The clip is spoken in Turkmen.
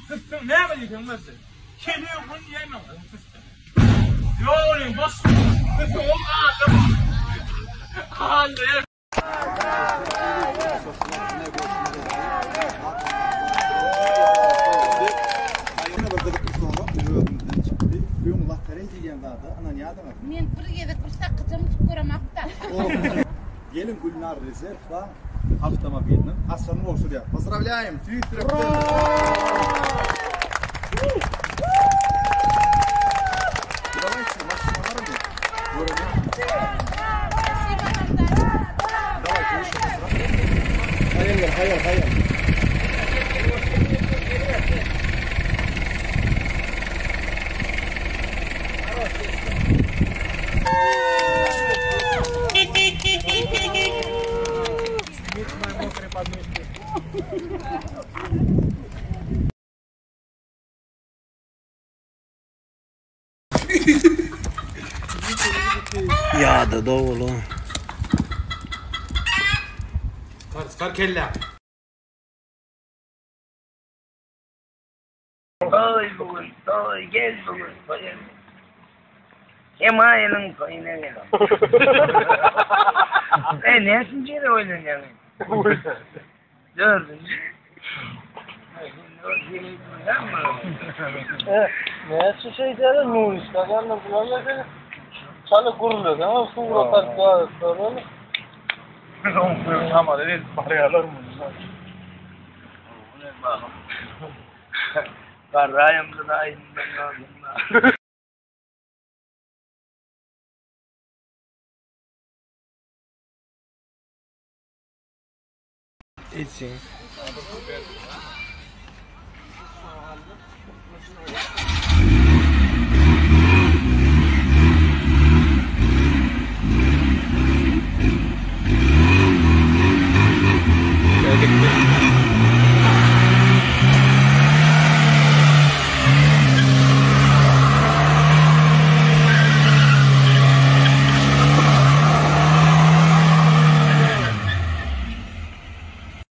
Süssüň näme diýseň berdi. Keli gün diýäýmäň süssüň. Ýolyň boş. Süssüň ol adam. Aldy. Ýene bir gyzykly sorag meniň özümden çykdy. Öň lotereý diýen zada ynanýardyňyzmy? Men bir gezek bir sakgyjam utup göremakda. Gelin Gülnar Rezerwa awtomobiliniň açaryny gowşurýar. Pozdrawlýaýym! Tüýs ýürekden! Dawayçy, maşyna barmy? Göreli. Dawayçy, ýeşe basra. Haýal gel, haýal, haýal. Ýada dowul. Çykar, çykar kelle. Toý bu gün, toý, gel bu gün, toýa gel. Hemaýynyň toýuna gel. E, näçinji ýere oýlanýaň? Dördünji. Näçe şey diýerler, Nurişka geldi, bular geldi. Çaly gürleseň, surat alyp Hamala edip barýarlar muny. Garraýamda da aýdymdan galdym-da. Içiň.